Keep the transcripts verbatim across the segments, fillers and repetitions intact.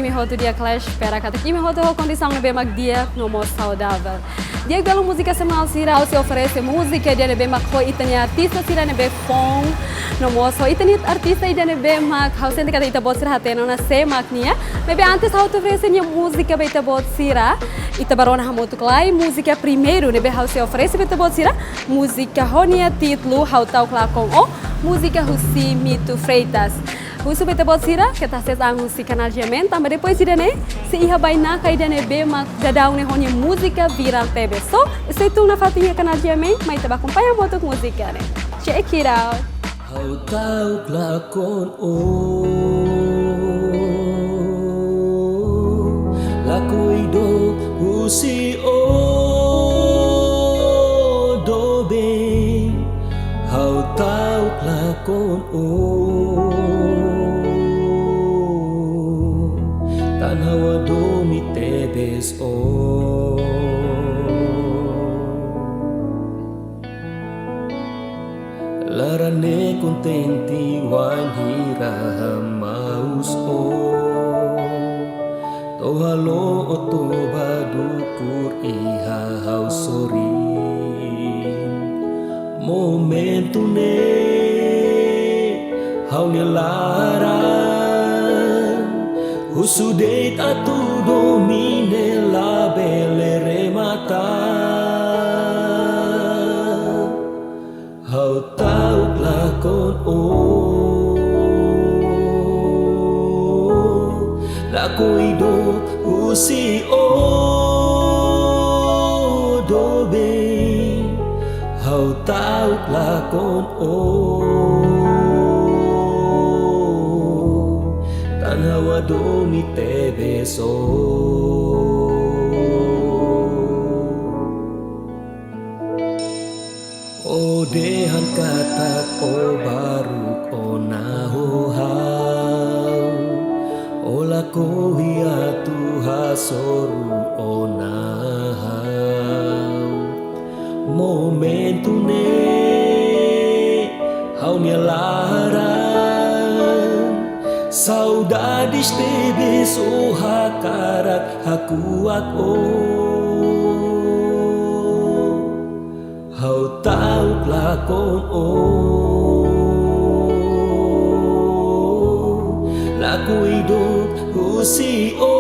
Imi hotu di'ak, espera katak imi hotu ho kondisaun ne'ebé mak di'ak no mós saudavel. Di'ak, belun múzika semanál sira, ha'u sei oferese múzika ida ne'ebé mak ho ita-nia artista sira ne'ebé foun, no mós ho ita-nia artista ida ne'ebé mak ha'u sente katak ita-boot sira hatene ona sé mak nia. Maibé antes ha'u atu oferese nia múzika ba ita-boot sira, ita bá rona hamutuk lai múzika primeiru ne'ebé ha'u sei oferese ba ita-boot sira, múzika ho nia títulu Ha'u Ta'uk Lakon Ó, múzika husi Mito Freitas. Husu ba ita-boot sira, keta hasees an husi kanál GMN, tanba depois ida-ne'e sei iha bainaka ida ne'ebé mak daudaun ne'e ho nia múzika virál tebes. So, stay tune nafatin iha kanál GMN, mai ita bá akompaña hamutuk múzika ne'e. Check it out. Ha'u ta'uk lakon ó, lakohi dook husi ó doben. Ha'u ta'uk lakon ó, tan ha'u hadomi tebes ó. Laran ne'e kontente wainhira hamaus ó. To'o halo ó toba dukur iha ha'u sorin. Momentu ne'e ha'u-nia laran husu de'it atu domin ne'e labele remata. Ha'u ta'uk lakon ó, lakohi dook husi ó doben. Ha'u ta'uk lakon ó, tan ha'u hadomi tebes ó. Ó dehan katak ó baruk ona ho ha'u, ó lakohi atu hasoru ona ha'u. Momentu ne'e ha'u-nia laran saudades tebes, ó hakarak hakuak ó. Ha'u ta'uk lakon ó, lakohi dook husi ó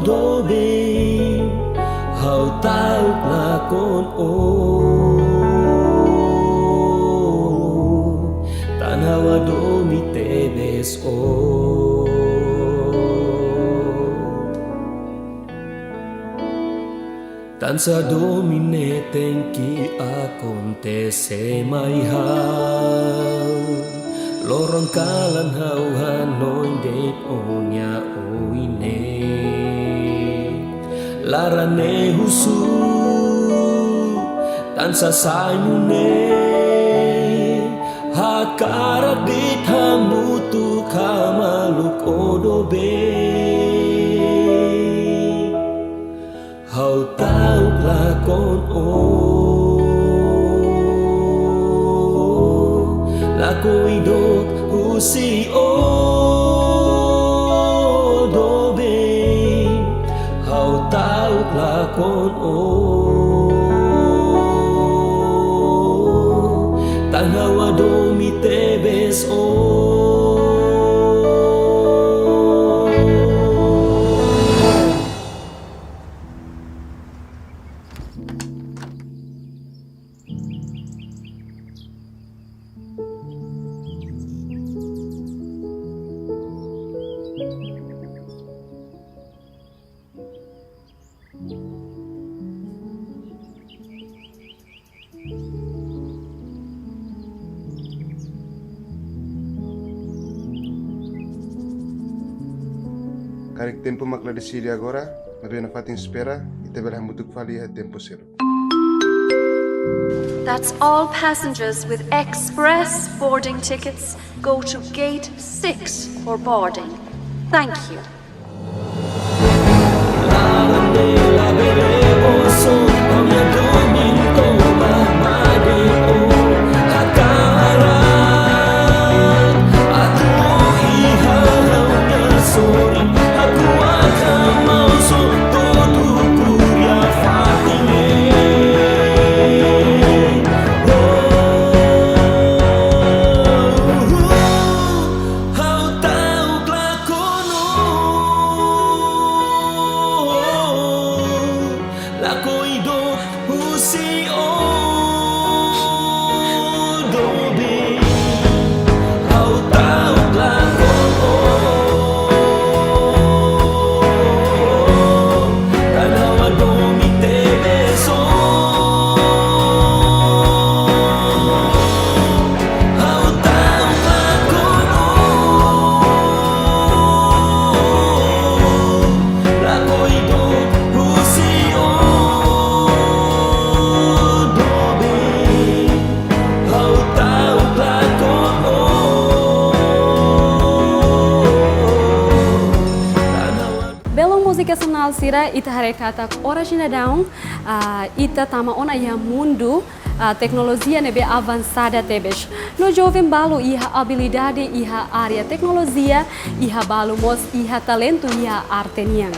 doben. Ha'u ta'uk lakon ó, tan ha'u hadomi tebes ó. Tansá domin ne'e tenke akontese mai ha'u? Loron kalan ha'u hanoin de'it ó-nia oin ne'e. Laran ne'e husu, tansá sai nune'e? Hakarak de'it hamutuk hamaluk ó doben. Ha'u ta'uk lakon ó, lakohi dook husi ó doben. Ha'u ta'uk lakon ó, tan ha'u hadomi tebes ó. Karik tempu mak la deside agora, maibé nafatin espera, ita bele hamutuk fali iha tempu seluk. That's all passengers with express boarding tickets go to gate six for boarding. Thank you. Sira, ita haree katak oras ne'e daudaun, ah, ita tama ona iha mundu, ah, teknolojia ne'ebé avansada tebes. No joven balu iha abilidade iha área teknolojia, iha balu mós iha talentu iha arte nian.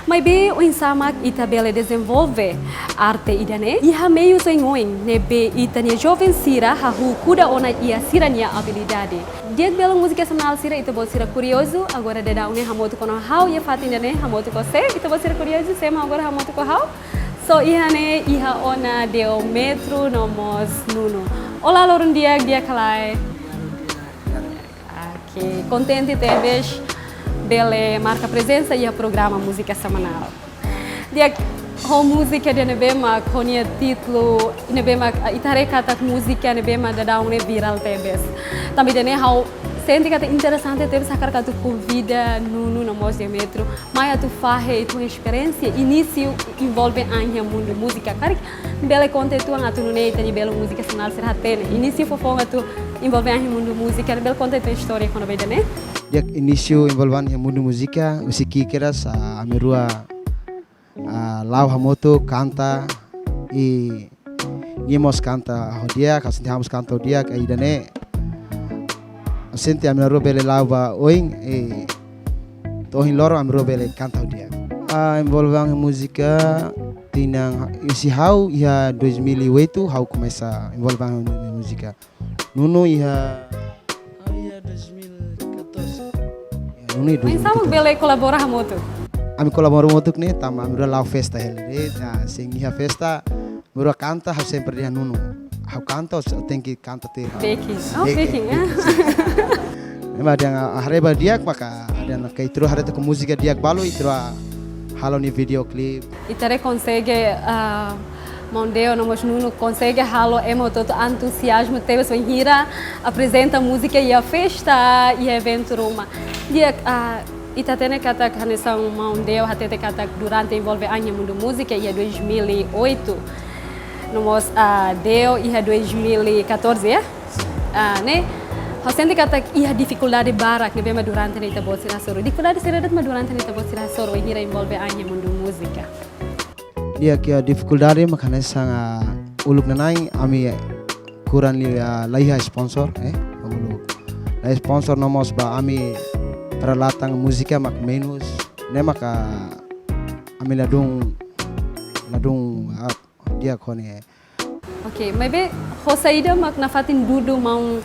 Maibé oinsá mak ita bele dezenvolve arte ida-ne'e iha meius oioin ne'ebé ita-nia joven sira hahú kuda ona iha sira-nia abilidade. Di'ak, belun múzika semanál sira, ita-boot sira kuriozu, agora daudaun ne'e hamutuk ona ho ha'u iha fatin ida-ne'e, hamutuk ho sé, ita-boot sira kuriozu, sé mak agora hamutuk ho ha'u? So, iha ne'e, iha ona Deo Metro no mós Nuno. Olá, loron di'ak, di'ak ka lae? Oke, kontente tebes bele marka prezensa iha programa múzika semanál. Di'ak, ho múzika ida ne'ebé mak ho nia títulu ne'ebé mak, ah, ita haree katak múzika ne'ebé mak daudaun ne'e virál tebes. Tanba ida-ne'e ha'u sente katak interesante tebes, hakarak atu konvida Nuno no mós Deo Metro mai atu fahe ita-nia esperiénsia inísiu envolve an iha mundu múzika. Karik bele konta uitoan atu nune'e ita-nia belun múzika semanál sira hatene inísiu foufoun atu envolve an iha mundu múzika, bele konta uitoan istória kona-ba ida-ne'e? Di'ak, inísiu envolve an iha mundu múzika, husi ki'ik kedas, ah, ami rua, ah, la'o hamutuk kanta, i nia mós kanta ho di'ak, ha'u sente ha'u mós kanta ho di'ak, i ida-ne'e ha'u sente ami rua bele la'o ba oin, i to'o ohin loron ami rua bele kanta ho di'ak. Ah, envolve an iha múzika tinan, husi ha'u iha dois mil e oito ha'u komesa envolve an iha múzika. Nuno iha... Ha'u iha dois mil e catorze. Ya, Nuno iha... Oinsá mak dois mil e catorze bele kolabora hamutuk? Ami kolabora hamutuk ne'e tanba ami rua la'o festa hela de'it. Nah, se iha festa, ami rua kanta, ha'u sempre dehan Nuno, ha'u kanta, ha'u tenke kanta tiha. Backing. Oh, backing, backing, ah. Backing, sin. Ema dehan, ah, haree ba di'ak maka, dehan katak ita rua haree tiha ho múzika di'ak balu, ita rua halo nia videoclip. Ita haree konsege, ah, maun Deo no mós Nuno konsege halo ema hotu-hotu antuziazmu tebes wainhira aprezenta múzika iha festa, iha eventu ruma. Di'ak, ah, ita hatene katak hanesan maun Deo hatete katak durante envolve an iha mundu múzika iha dois mil e oito. No mós, ah, Deo iha dois mil e catorze, ya? Ah, ne'e, ha'u sente katak iha difikuldade barak ne'ebé mak durante ne'e ita-boot sira hasoru. Difikuldade saida de'it mak durante ne'e ita-boot sira hasoru wainhira envolve an iha mundu múzika? Di'ak, iha difikuldade mak hanesan, ah, uluk nanain ami kurang liu, ah, la iha sponsor, eh, uluk. La iha sponsor no mós ba ami peralatan múzika mak menus. Ne'e maka ami ladún, ladún, ah, di'ak ho ne'e. Oke, maibé ho saida mak nafatin dudu maun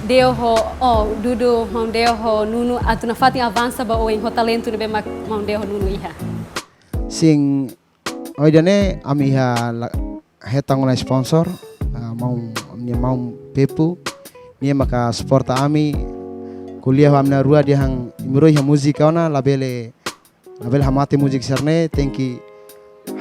Deo ho, oh, dudu maun Deo ho Nuno atu nafatin avansa ba oin ho talentu ne'ebé mak maun Deo ho Nuno iha? Sin, ohin ida-ne'e ami iha la, hetan ona sponsor, ah, maun, ami-nia maun Pepu, nia maka suporta ami, ko'alia ho ami na'in-rua dehan imi rua iha múzika ona labele, labele hamate múzika sira-ne'e, tenke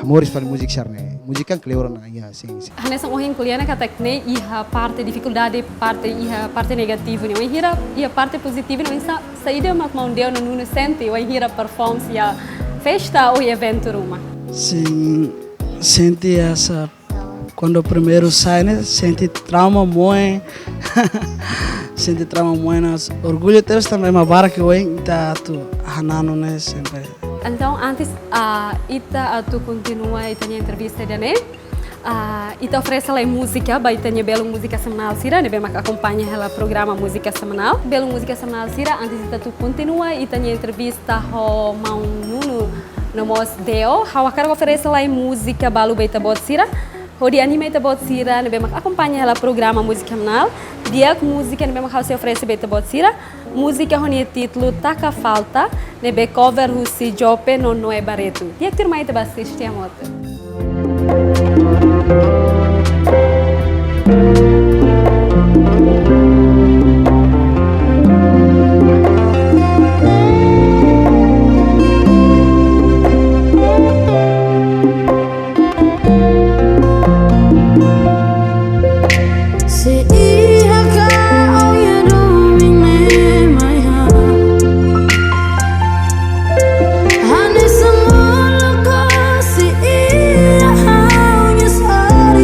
hamoris fali múzika sira-ne'e. Múzika kan kleur ona, ya, sin, sin. Hanesan ohin ko'alia ona katak ne'e iha parte difikuldade, parte iha parte negativu ne'e. Wainhira iha parte pozitivu ne'e, oinsá, saida mak maun Deo no Nuno sente wainhira perform iha festa ou eventu ruma? Sin, sente essa Kuandu primeiru sai ne'e, sente trauma moe. Sente trauma moe, mas orgullu tebes tanba ema barak ohin ita atu hananu ne'e sempre. Entaun, antes, ah, ita atu kontinua ita-nia entrevista ida-ne'e, ah, ita oferese lai múzika ba ita-nia belun múzika semanál sira ne'ebé mak akompaña hela programa múzika semanál. Belun múzika semanál sira, antes ita atu kontinua ita-nia entrevista ho maun Nuno no mós Deo, ha'u hakarak oferese lai múzika balu ba ita-boot sira, hodi anima ita-boot sira ne'ebé mak akompaña hela programa múzika semanál. Di'ak, múzika ne'ebé mak ha'u sei oferese ba ita-boot sira, múzika ho nia títulu Taka Falta, ne'ebé cover husi Jope no Noé Barreto. Di'ak, tuirmai ita bá asiste hamutuk. Se iha ka au ya domin ne mai ha. Hane samolo ko se iha hau nya sari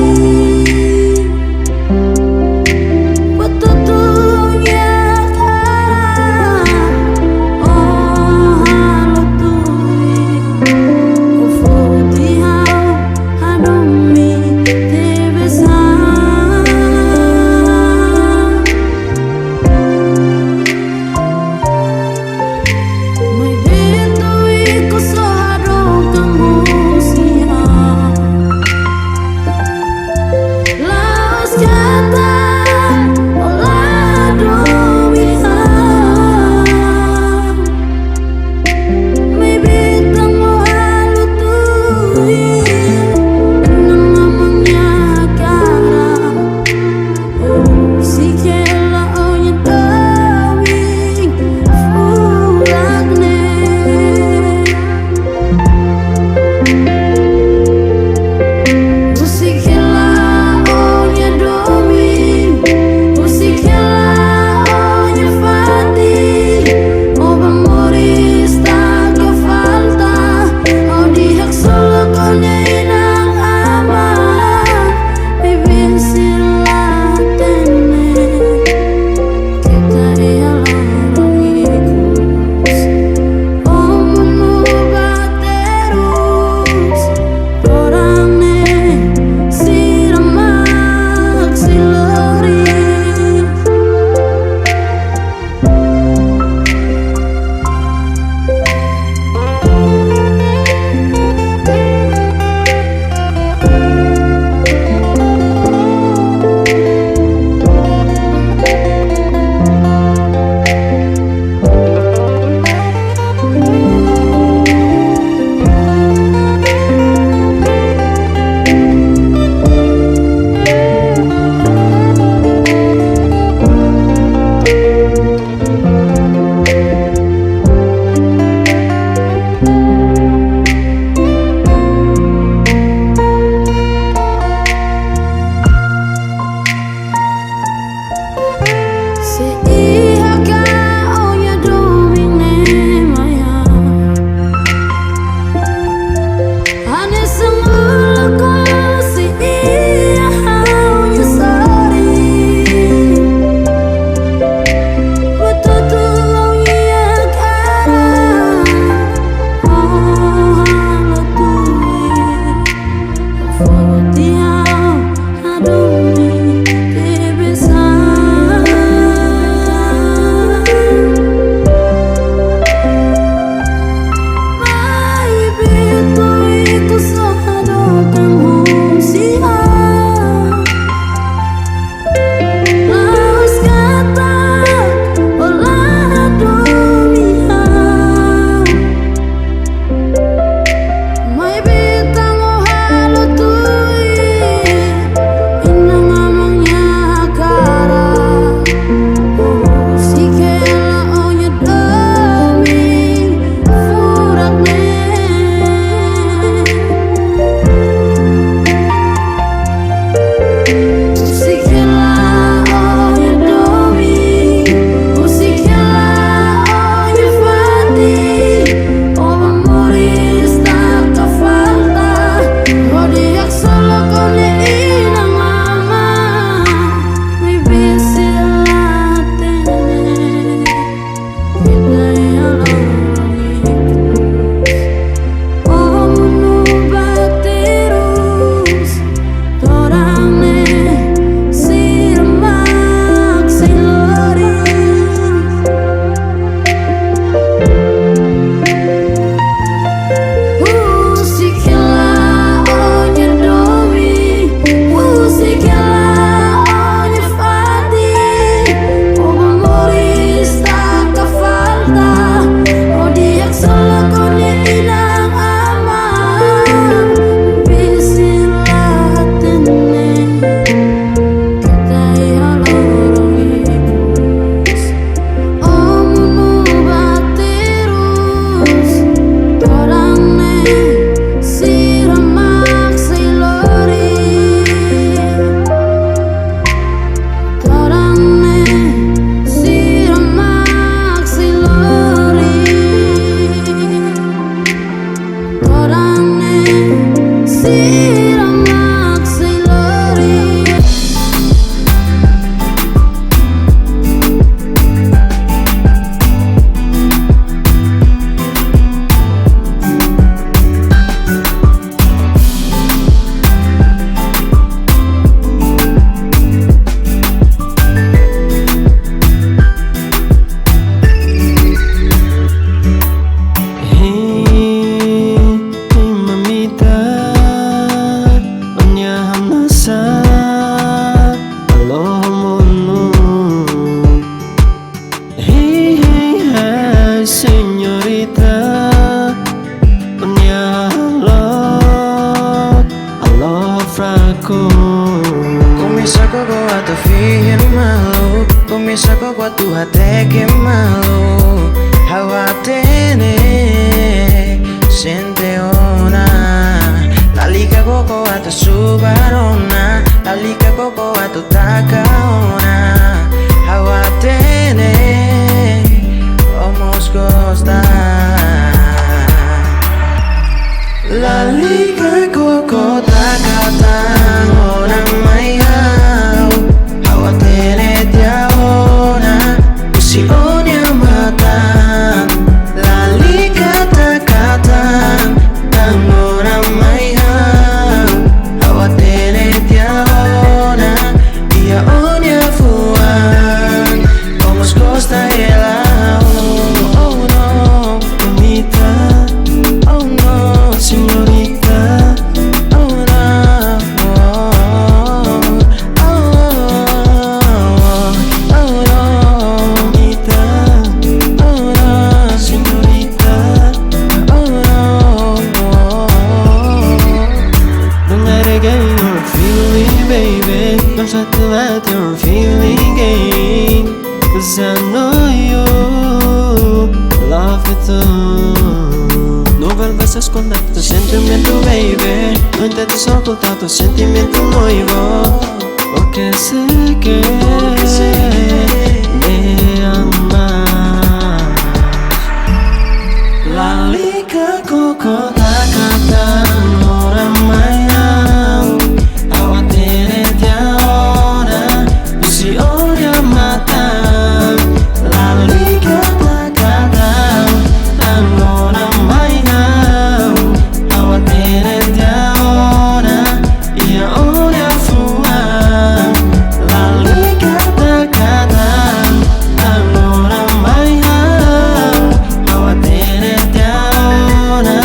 Pensa koko atu hateke malu, ha'u hatene sente ona. Lalika koko atu subar ona, lalika koko atu taka ona. Ha'u hatene, o mós gosta. Lalika koko taka tan ona mai ha'u, ha'u hatene tiha ona, husi ó-nia matan. Lalika taka tan, tan ona mai ha'u, ha'u hatene tiha ona, iha ó-nia fuan. Ó mós gosta hela, oh, oh, no. Bonita, oh, no, señorita, oh, no. Oh, oh, oh, oh, no. Bonita, oh, no, señorita, oh, no. Don't let it get in your feeling, baby. Don't try to let your feeling gain. 'Cause I know you love it too. No vuelvas a esconder tu sentimiento, baby. No intentes ocultar tu sentimiento, noivo. Porque sé que me amas. Lalika koko taka tan ona mai ha'u, ha'u hatene tiha ona, husi ó-nia matan. Lalika taka tan, tan ona mai ha'u, ha'u hatene tiha ona, iha ó-nia fuan. Lalika taka tan, tan ona mai ha'u, ha'u hatene tiha ona,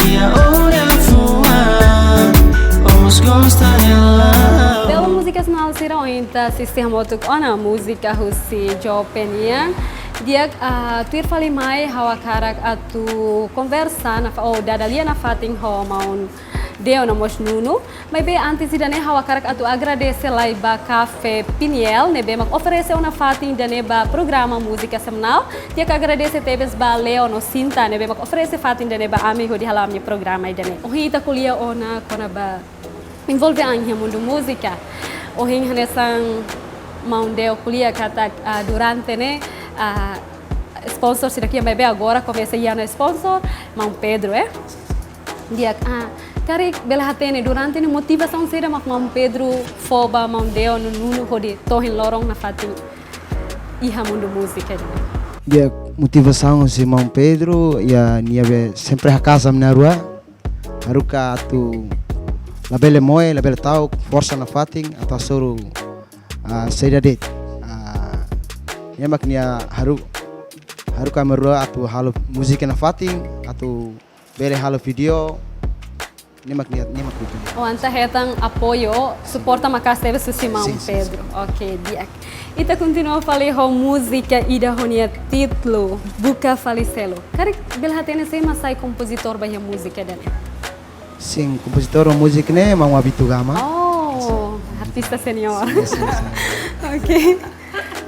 iha ó-nia fuan. Ó mós gosta hela. Bele múzika nasionál sira, ohin ita asiste hamutuk ona múzika husi Jope nian. Di'ak, ah, tuir fali mai ha'u hakarak atu konversa nafa-, ou dada lia nafatin ho maun Deo no mós Nuno. Maibé antes ida-ne'e ha'u hakarak atu agradese lai ba Café Piniel, ne'ebé mak oferese ona fatin ida-ne'e ba programa múzika semanál. Di'ak, agradese tebes ba Leo no Sinta, ne'ebé mak oferese fatin ida-ne'e ba ami hodi hala'o ami-nia programa ida-ne'e. Ohin ita ko'alia ona kona-ba envolve an iha mundu múzika. Ohin hanesan maun Deo ko'alia katak, ah, durante ne'e, ah, sponsor sira-ne'e, maibé agora komesa iha ona sponsor, maun Pedro, eh? Di'ak, ah, karik bele hatene durante ne'e motivasaun saida mak maun Pedro fó ba maun Deo no Nuno hodi to'o ohin loron nafatin iha mundu múzika ne'e? Di'ak, motivasaun husi maun Pedro, iha nia be sempre haka'as ami na'in-rua. Haruka atu labele moe, labele ta'uk, forsa nafatin, atu hasoru, ah, saida de'it. Ah, nia mak nia haru-, haruka ami na'in-rua atu halo múzika nafatin, atu bele halo vídeo, nia mak nia, nia mak vídeo. Oh, entaun hetan apoiu, suporta maka'as tebes husi maun Pedro. Sin, sin, sin. Oke, di'ak. Ita kontinua fali ho múzika ida ho nia títulu Buka Fali Selu. Karik bele hatene sé mak sai kompozitór ba iha múzika ida-ne'e? Sin, kompozitór múzika ne'e maun Abito Gama. Oh, artista senior. Sin, sin, sin. Oke.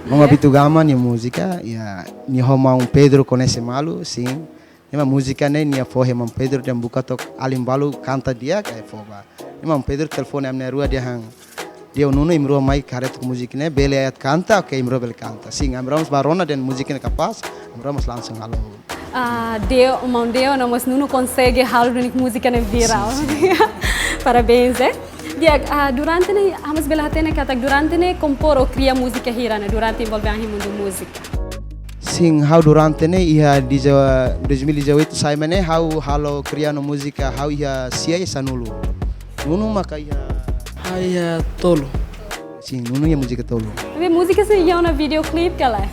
Maun Abito Gama nia múzika, iha, nia ho maun Pedro koñese malu, sin. Nia mak múzika ne'e nia fó iha maun Pedro dehan buka took alin balu kanta di'ak, eh, fó ba. Nia maun Pedro telefone ami na'in-rua dehan, Deo, Nuno, imi na'in-rua mai karik took múzika ne'e, bele atu kanta, oke, imi na'in-rua bele kanta. Sin, ami na'in-rua mós bá rona dehan múzika ne'e kapás, ami na'in-rua mós langsung halo. Ah, Deo, maun Deo no mós Nuno konsege halo duni múzika ne'e virál. Sin, sin. Parabéns, eh. Di'ak, ah, durante ne'e, ami mós bele hatene katak durante ne'e kompor ou kria múzika hira ne'e, durante envolve an iha mundu múzika? Sin, ha'u durante ne'e iha deza-, dois mil e dezoito sai mai ne'e, ha'u halo kria ona múzika, ha'u iha sia i sanulu. Nuno maka iha? Ha'u iha tolu. Sin, Nuno iha múzika tolu. Maibé múzika sira iha ona videoclip ka lae?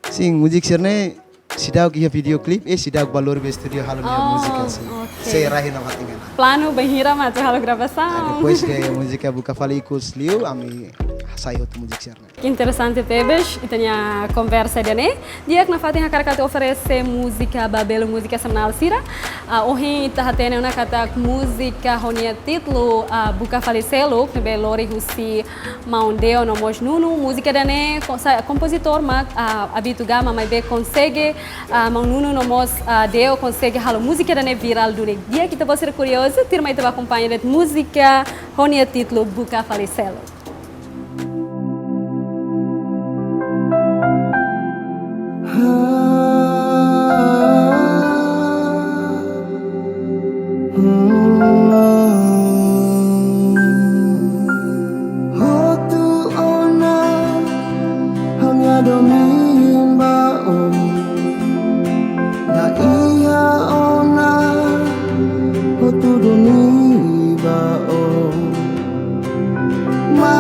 Sin, múzika sira-ne'e seidauk iha videoclip, eh, seidauk bá lori ba estúdiu halo nia múzika, sin. Oh, oke. Sei rahi na fatingan. Planu bainhira mak atu halo gravasaun? Ah, depois de múzika Buka Fali ikus liu, ami sai hotu múzika sira-ne'e. Interesante tebes, ita-nia konversa ida-ne'e. Di'ak, nafatin hakarak atu oferese múzika ba belun múzika semanál sira. Ah, ohin ita hatene ona katak múzika ho nia títulu, ah, Buka Fali Seluk, ne'ebé lori husi maun Deo no mós Nunu. Múzika ida-ne'e ko-, sa-, kompozitór mak, ah, Abito Gama, maibé konsege, ah, maun Nunu no mós, ah, Deo konsege halo múzika ida-ne'e virál duni. Di'ak, ita-boot sira kuriozu, tuirmai ita bá akompaña de'it múzika ho nia títulu Buka Fali Seluk. Hotu ona hanya domin ba o. Da iha ona hotu domin ba o. Ma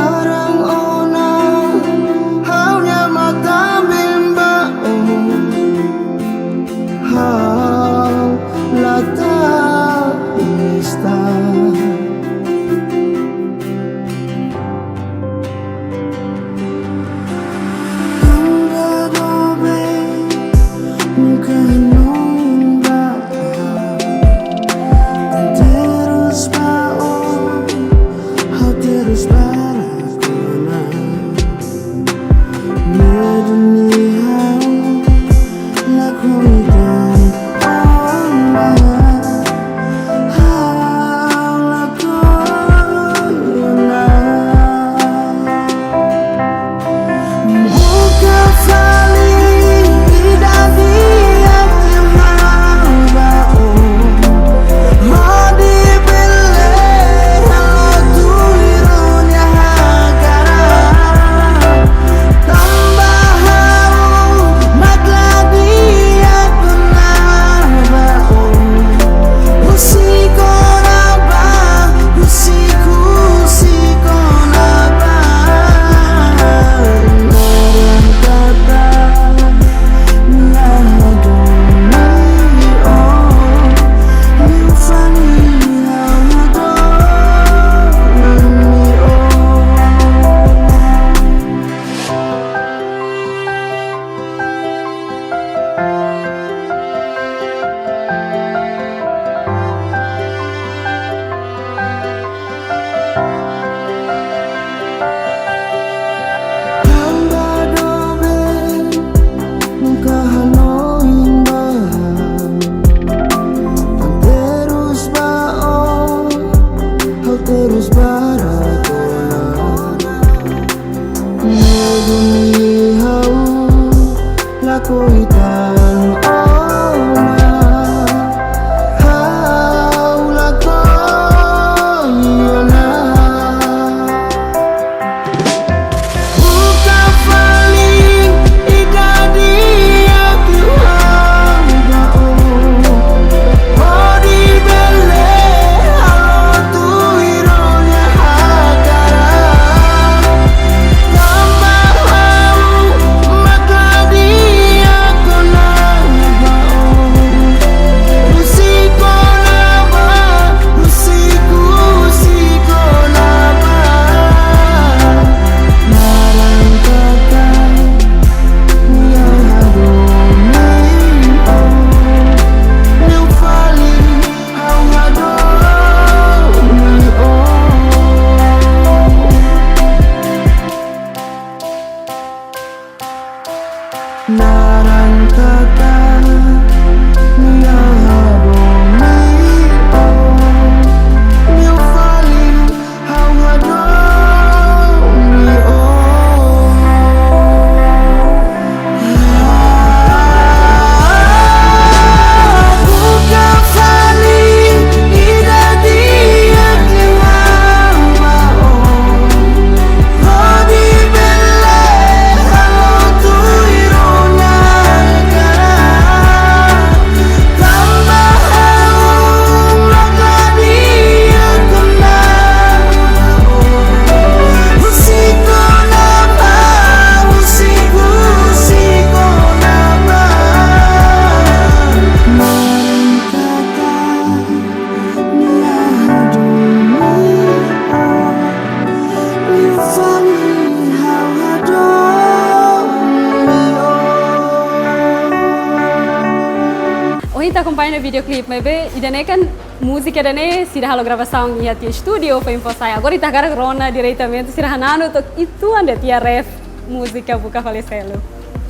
Ita akompaña videoclip, maibé ida-ne'e kan múzika ida-ne'e sira halo gravasaun iha tiha estúdiu, foin fó sai. Agora ita hakarak rona diretamente, sira hananu took uitoan de'it iha ref múzika Buka Fali Seluk.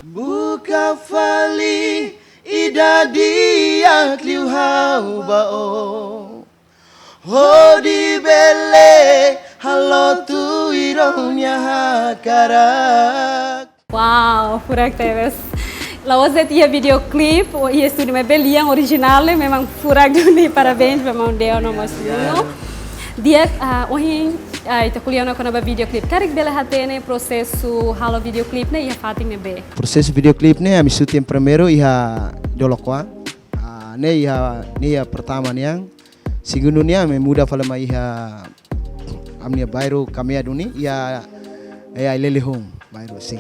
Buka fali ida di'ak liu ha'u ba ó, hodi bele halo tuir ó-nia hakarak. Wow, furak tebes. La'ós de'it iha videoclip, ou iha estúdiu, maibé lian orijinál ne'e memang furak duni, parabéns ba maun Deo no mós Nuno. Di'ak, ah, ohin, ah, ita ko'alia ona kona-ba videoclip. Karik bele hatene prosesu halo videoclip ne'e iha fatin ne'ebé? Prosesu videoclip ne'e ami shooting primeiru iha Dolokua. Ah, ne'e iha, ne'e iha pertama nian. Segundu nian ami muda fali mai iha ami-nia bairru Kamea duni, iha, iha Ailele Home, bairru sin.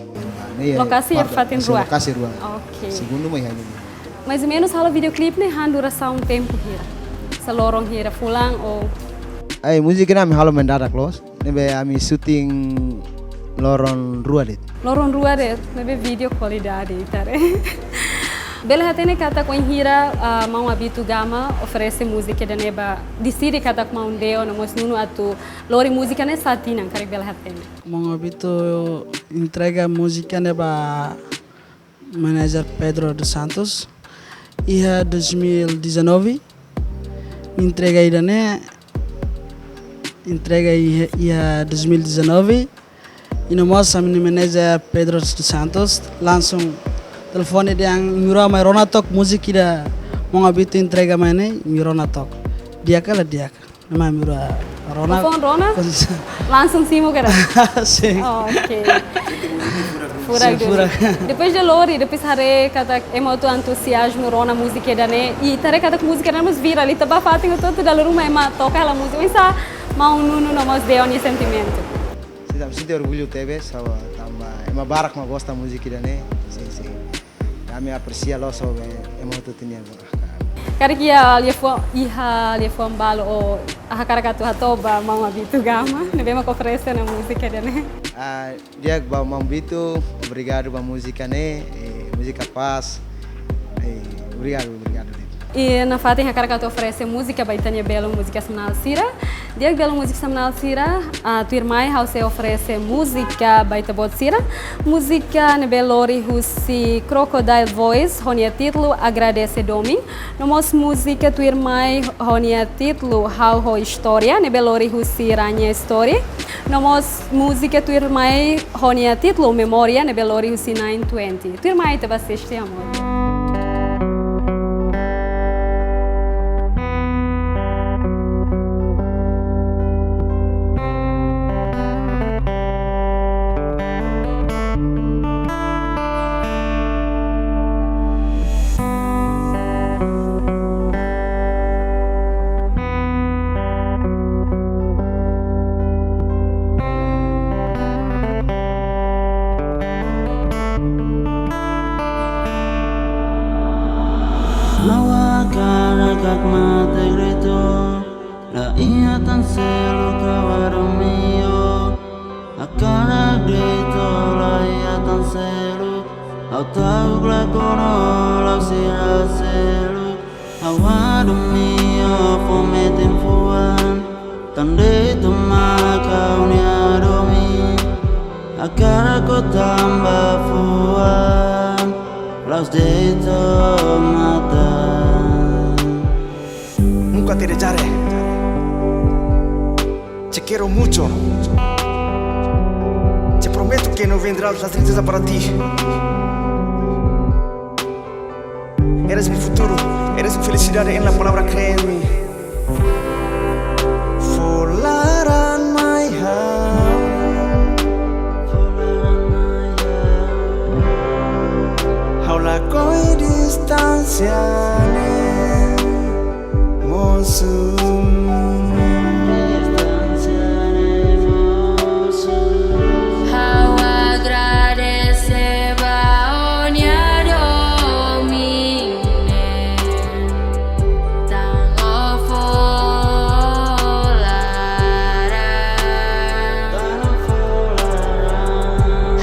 Ne'e iha lokasi iha parte, fatin sin, rua? Lokasi rua. Oke. Segundu mai iha Ailele Home. Mais ou menus halo videoclip ne'e han durasaun tempu hira? Sei loron hira, fulan ou? Ai, múzika ne'e ami halo mendadak loos. Ne'ebé ami shooting loron rua de'it. Loron rua de'it, maibé vídeo kualidade, ita haree. Bele hatene katak wainhira, ah, maun Abito Gama oferese múzika ida-ne'e ba, deside katak maun Deo no mós Nuno atu lori múzika ne'e sá tinan, karik bele hatene? Maun Abito entrega múzika ne'e ba manager Pedro dos Santos iha dois mil e dezanove. Entrega ida-ne'e, entrega iha, iha dois mil e dezanove. I no mós ami-nia manager Pedro dos Santos langsung telefone dehan, imi rua mai rona took múzika ida maun Abito entrega mai ne'e, imi rona took. Di'ak ka la di'ak? Ne'e mak imi rua rona. Telefone rona? Langsung simu ka lae? Sin. Oh, oke. Furak. Sin, duni. Furak. Depois de lori, depois haree katak ema hotu antuziazmu rona múzika ida-ne'e. I ita haree katak múzika ida-ne'e mós virál. Ita bá fatin hotu-hotu, dala ruma ema toka hela múzika. Oinsá maun Nuno no mós Deo nia sentimentu? Sin, ami sente orgullu tebes, tanba ema barak mak gosta múzika ida-ne'e. Sin, sin. Ami apresia loos, ema hotu-hotu nia. Karik iha liafuan, iha liafuan balu ó hakarak atu hato'o ba maun Abito Gama ne'ebé mak oferese ona múzika ida-ne'e? Ah, di'ak ba maun Abito, obrigadu ba múzika ne'e, eh, múzika pás. Eh, obrigadu, obrigadu. I nafatin hakarak atu oferese múzika ba ita-nia belun múzika semanál sira. Di'ak, belun múzika semanál sira, ah, tuirmai ha'u sei oferese múzika ba ita-boot sira. Múzika ne'ebé lori husi Crocodile Voice, ho nia títulu Agradese Domin. No mós múzika tuirmai ho nia títulu Ha'u ho Istória, ne'ebé lori husi Ranya Story. No mós múzika tuirmai ho nia títulu Memória, ne'ebé lori husi Nine Twenty. Tuirmai ita bá asiste, amor. Ha'u hakarak mate de'it, la iha tan seluk ha'u hadomi ó. Hakarak de'it, la iha tan seluk. Ha'u ta'uk la kono, la'ós sira seluk. Ha'u hadomi ó fó metin fuan. Tan de'it mak ha'u-nia hadomi. Hakarak ó tanba fuan. La'ós de'it ó matan. Nunca te dejaré. Te quiero mucho. Te prometo que no vendrá la tristeza para ti. Eres mi futuro, eres mi felicidad en la palabra cree en mí. Fó laran mai ha'u. Ha'u lakohi distánsia ne'e mosu. Ha'u agradese ba ó-nia domin ne'e. Tan ó fó laran.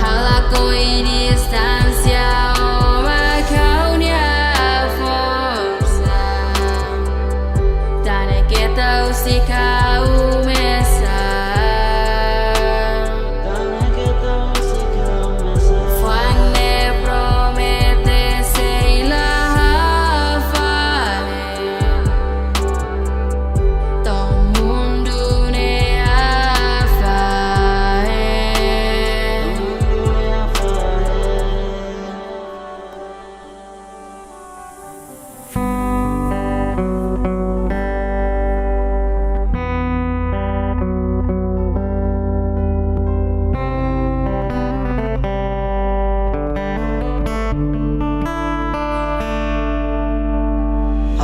Ha'u lakohi distánsia, ó mak ha'u-nia forsa. Sika umesa. Fó-an ne'e promete sei la hafahe. To'o mundu ne'e hafahe.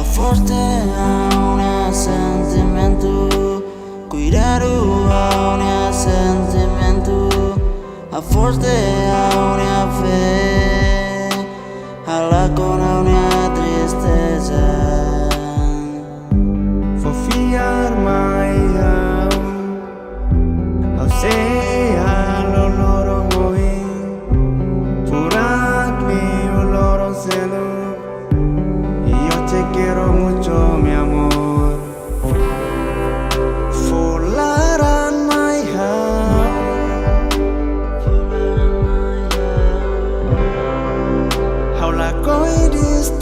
Haforte ha'u-nia sentimentu, kuidadu ha'u-nia sentimentu. Haforte ha'u-nia fé, halakon ha'u-nia tristeza. Fó fiar mai ha'u, ha'u sei halo loron ohin, furak liu loron seluk. Yo te quiero mucho, mi amor. Fó laran mai ha'u, ha'u lakohi distante.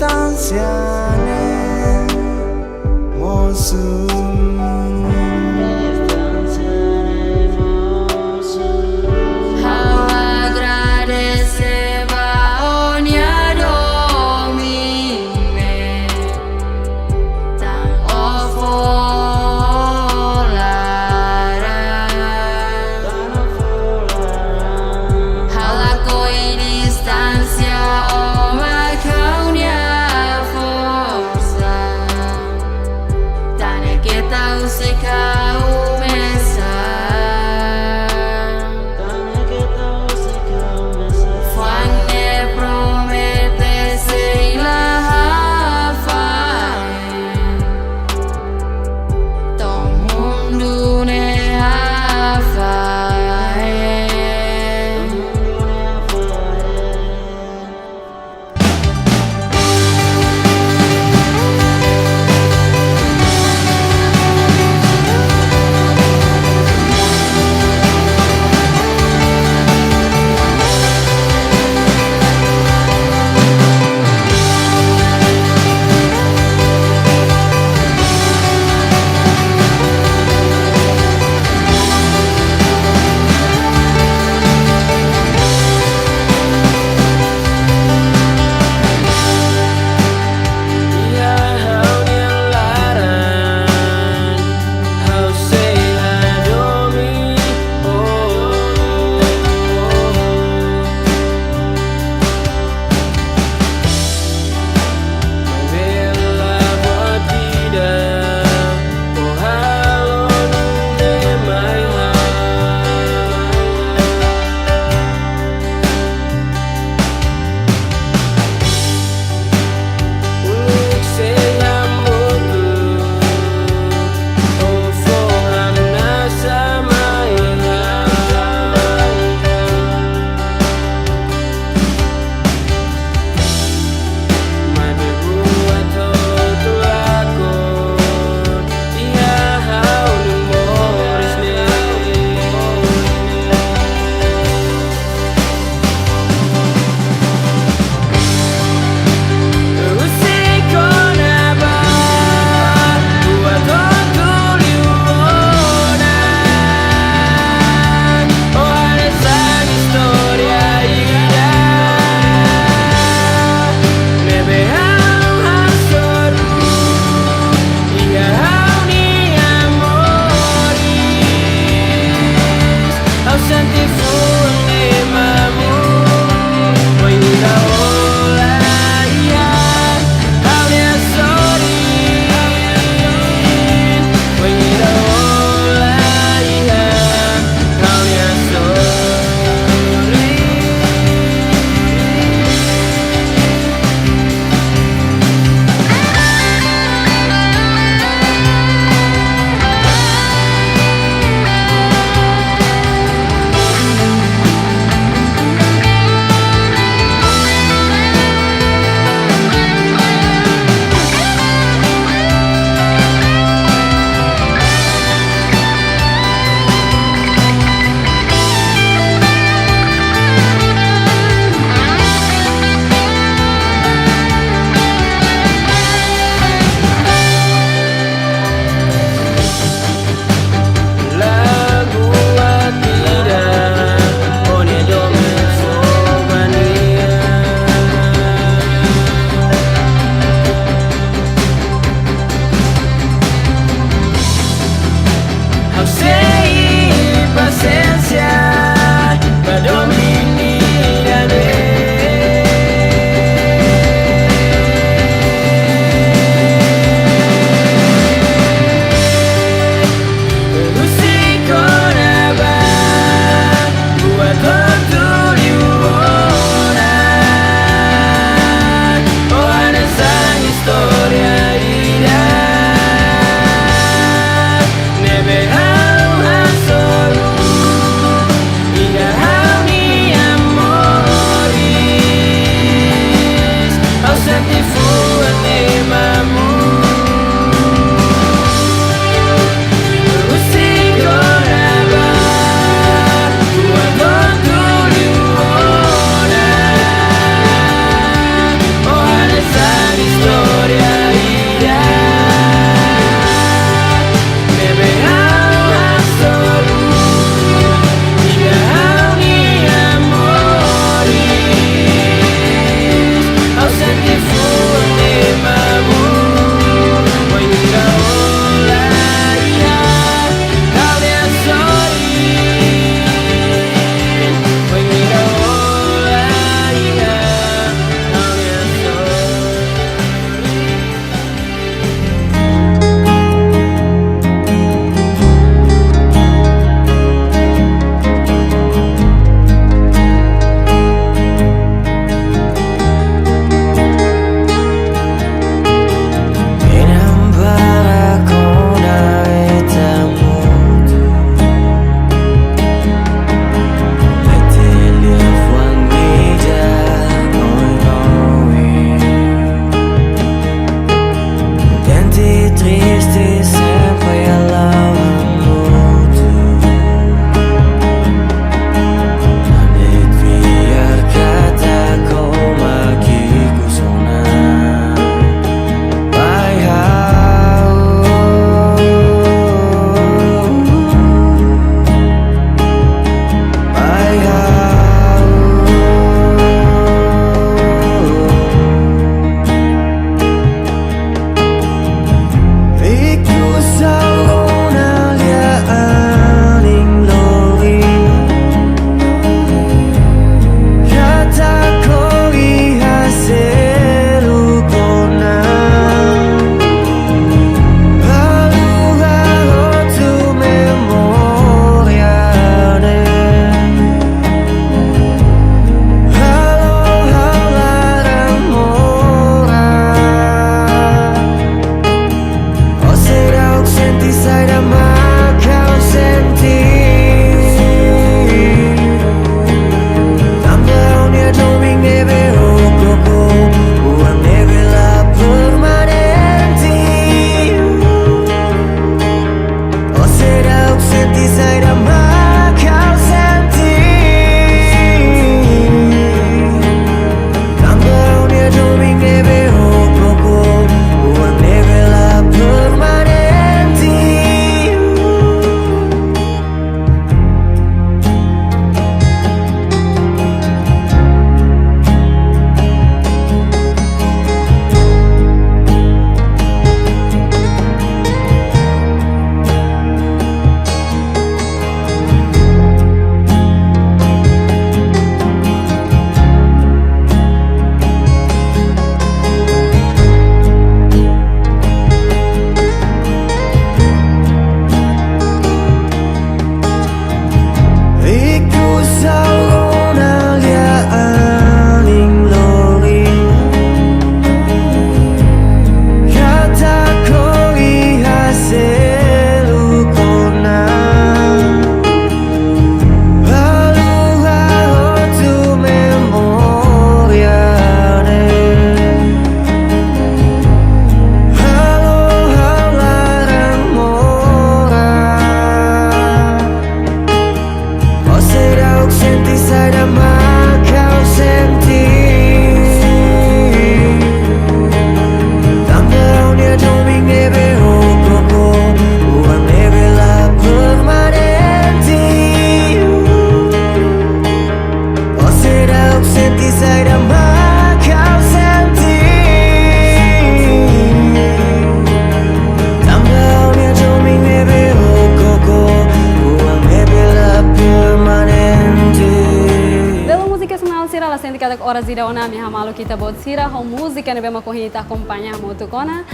Ida ona ami hamaluk ita-boot sira ho múzika ne'ebé mak ohin ita akompaña hamutuk ona.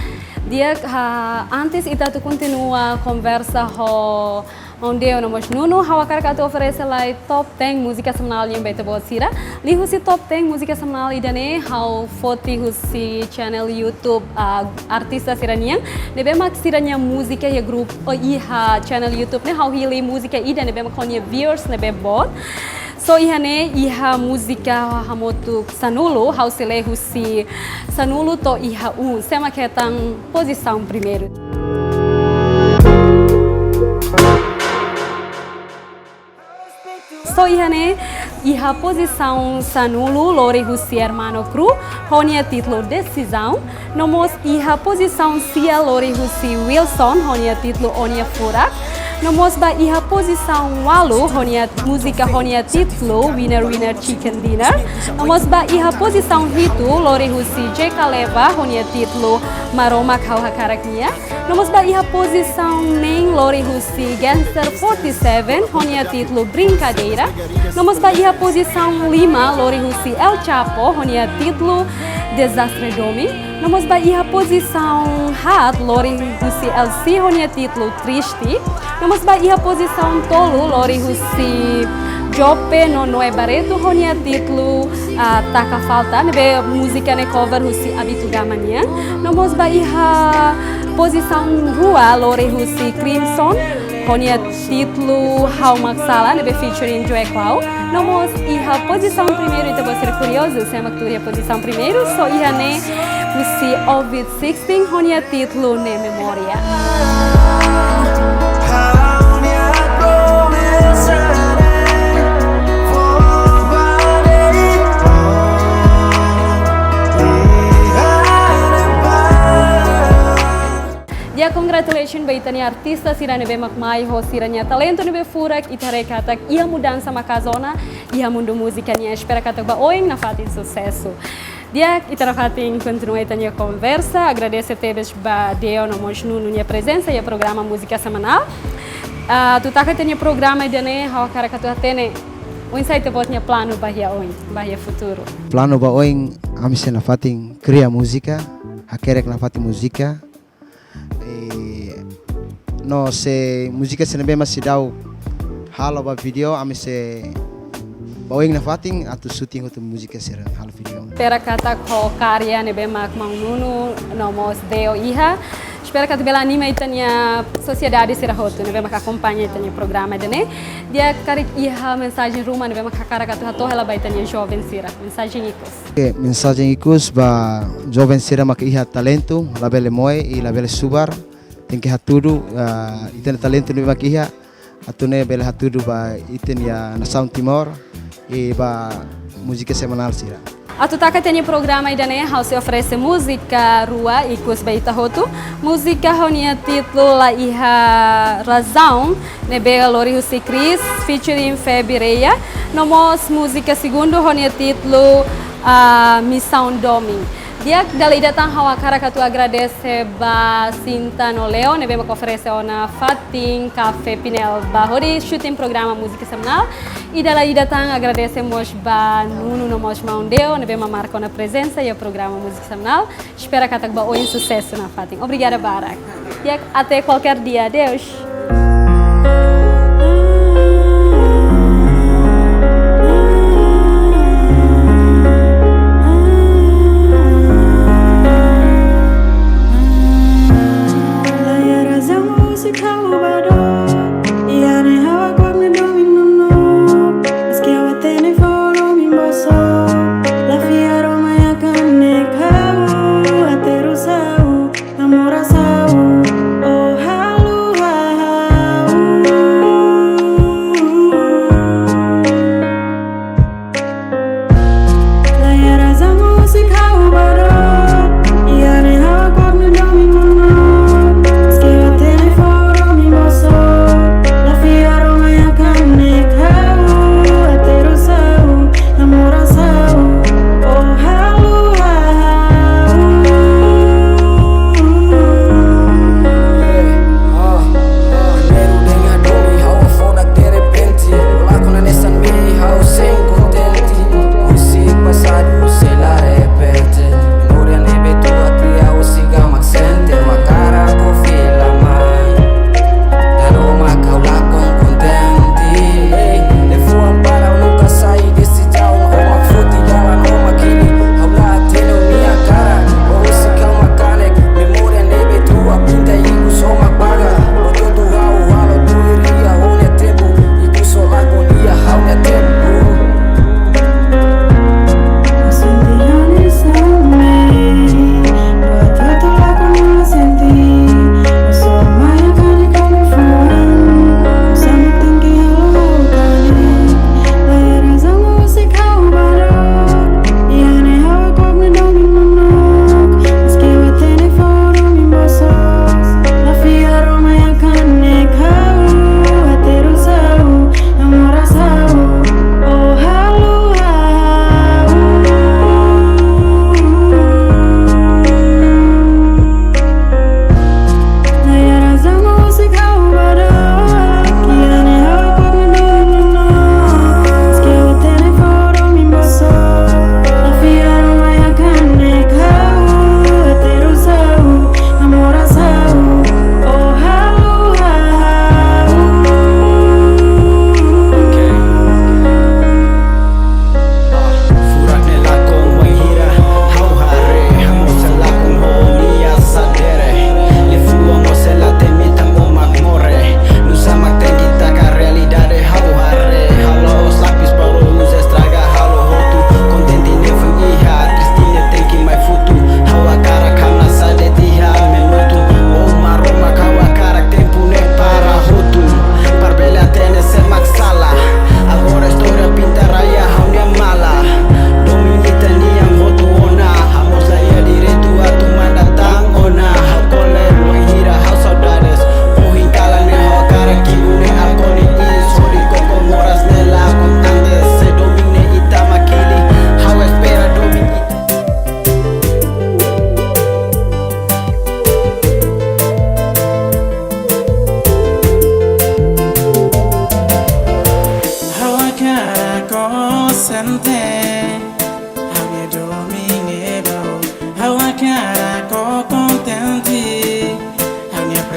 Di'ak, ah, antes ita atu kontinua konversa ho Maun Deo no mós Nuno, ha'u hakarak atu oferese lai top ten múzika semanál nian ba ita-boot sira. Liuhusi top ten múzika semanál ida-ne'e ha'u foti husi channel YouTube, ah, artista sira-nian. Ne'ebé mak sira-nia múzika iha grupu, oh, iha channel YouTube ne'e ha'u hili múzika ida ne'ebé mak ho nia viewers ne'ebé boot. So iha ne'e iha múzika hamutuk sanulu, ha'u sei lee husi sanulu to'o iha un, sé mak hetan pozisaun primeiru. So iha ne'e iha pozisaun sanulu lori husi Hermano Cru, ho nia títulu Desizaun. No mós iha pozisaun sia lori husi Wilson, ho nia títulu Ó-nia Furak. No mós ba iha pozisaun ualu, ho nia múzika ho nia títulu Winner Winner Chicken Dinner. No mós ba iha pozisaun hitu lori husi J K Leva, ho nia títulu Maromak Ha'u Hakarak Nia. No mós ba iha pozisaun neen lori husi Gangster forty seven, ho nia títulu Brincadeira. No mós ba iha pozisaun lima lori husi El Chapo, ho nia títulu Dezastre Domin. No mós ba iha pozisaun haat lori husi L C, ho nia títulu Triste. No mós ba iha pozisaun tolu lori husi Jope no Noé Barreto, ho nia títulu, ah, Taka Falta, ne'ebé múzika ne'e cover husi Abitu Gama nian. No mós ba iha pozisaun rua lori husi Crimson, ho nia títulu Ha'u Mak Sala, ne'ebé featuring Joe Clau. No mós iha pozisaun primeiru, ita-boot sira kuriozu sé mak tuur iha pozisaun primeiru, so iha ne'e husi Ovid Sixteen, ho nia títulu Ne'e Memória. Di'ak, congratulations ba ita-nia artista sira ne'ebé mak mai ho sira-nia talentu ne'ebé furak, ita haree katak iha mudansa maka'as ona iha mundu múzika nian. Espera katak ba oin nafatin susesu. Di'ak, ita nafatin kontinua ita-nia konversa. Agradese tebes ba Deo no mós Nuno nia prezensa iha programa Múzika Semanál. Ah, atu taka ita-nia programa ida-ne'e, ha'u hakarak atu hatene oinsá ita-boot nia planu ba iha oin, ba iha futuru. Planu ba oin, ami sei nafatin kria múzika, hakerek nafatin múzika. Eh, no se múzika sira ne'ebé mak seidauk halo ba vídeo, ami sei ba oin nafatin atu shooting hotu múzika sira, halo vídeo. Espera katak ho karya ne'ebé mak maun Nuno no mós Deo iha, espera katak bele anima ita-nia sosiedade sira hotu ne'ebé mak akompaña ita-nia programa ida-ne'e. Di'ak, karik iha mensajen ruma ne'ebé mak hakarak atu hato'o hela ba ita-nia joven sira, mensajen ikus. Oke, mensajen ikus ba joven sira mak iha talentu, labele moe i labele subar, tenke hatudu, ah, ita-nia talentu ne'ebé mak iha, atu nune'e bele hatudu ba ita-nia nasaun Timor, i ba Múzika Semanál sira. Atu taka ita-nia programa ida-ne'e, ha'u sei oferese múzika rua ikus ba ita hotu. Múzika ho nia títulu La Iha Razaun, ne'ebé lori husi Chris, featuring Feby Reia. No mós múzika segundu ho nia títulu, ah, Misaun Domin. Di'ak, dala ida tan ha'u hakarak atu agradese ba Sinta no Leo, ne'ebé mak oferese ona fatin kafé pinel ba hodi shooting programa Múzika Semanál. I dala ida tan agradese mós ba Nuno no mós maun Deo, ne'ebé mak marka ona prezensa iha programa Múzika Semanál. Espera katak ba oin susesu nafatin. Obrigada barak. Di'ak, até qualquer dia. Adeus.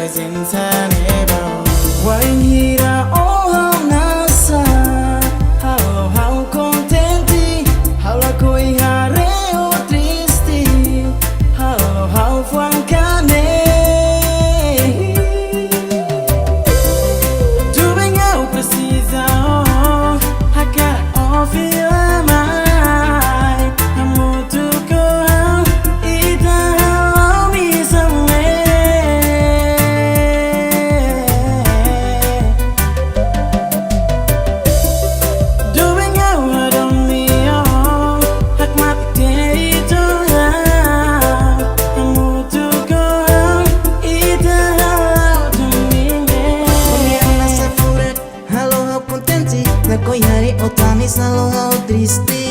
prezensa ne'ebá. Wainhira ó ha'u nasa, halo ha'u kontente, ha'u lakohi haree ó triste, halo ha'u fuan kanek. Tuir ha'u presiza ó, hakarak ó fila mai, hamutuk ho ha'u, ita hala'o misaun ne'e. Tuir ha'u hadomi ó, hakmatek de'it ó, hamutuk ho ha'u, ita hala'o domingu. Ó-nia nasa furak halo ha'u kontente, lakohi haree ó tanis halo ha'u triste.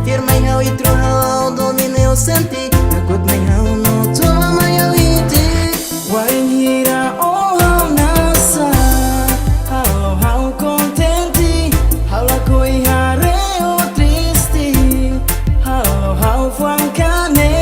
Fiar mai ha'u, iha tuir ha'u domingu ó sente, hakuak mai ha'u no toba mai ha'u ite. Wainhira ó ha'u nasa, halo ha'u kontente, ha'u lakohi haree ó triste, halo ha'u fuan kanek.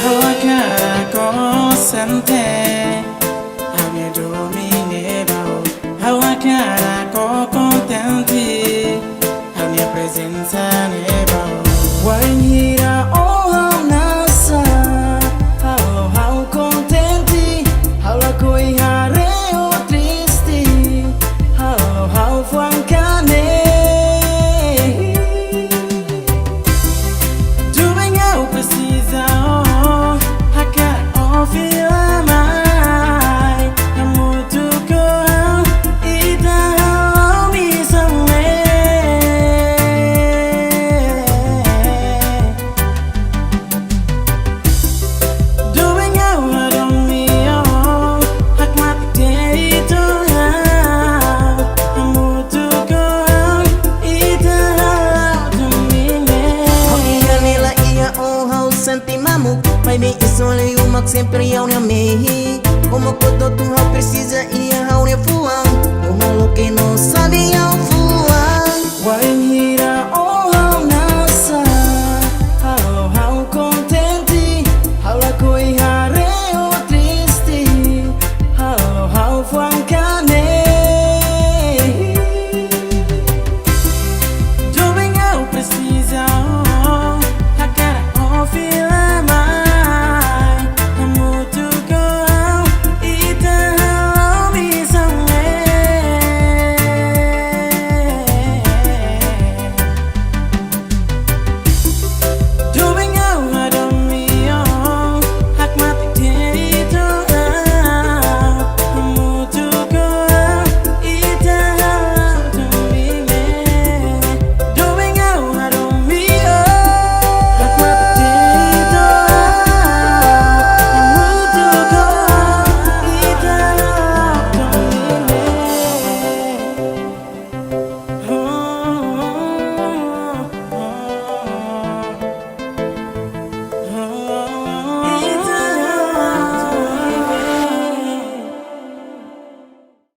Ha'u hakarak ó sente, ha'u-nia domingu ne'ebá. Ha'u hakarak ó kontente, ha'u-nia prezensa ne'ebá. Wainhira ó ha'u nasa, halo ha'u kontente, ha'u lakohi haree ó triste, halo ha'u fuan kanek. Tuir ha'u presiza ó, hakarak ó fila mai, hamutuk ho ha'u, ita hala'o misaun ne'e. Tuir ha'u hadomi ó, hakmatek de'it ó, hamutuk ho ha'u, ita hala'o domingu. Ha'u-nia ne'e la iha ó ha'u sente mamuk, maibé iha soli uma sempre ha'u-nia mehi. Uma koto tu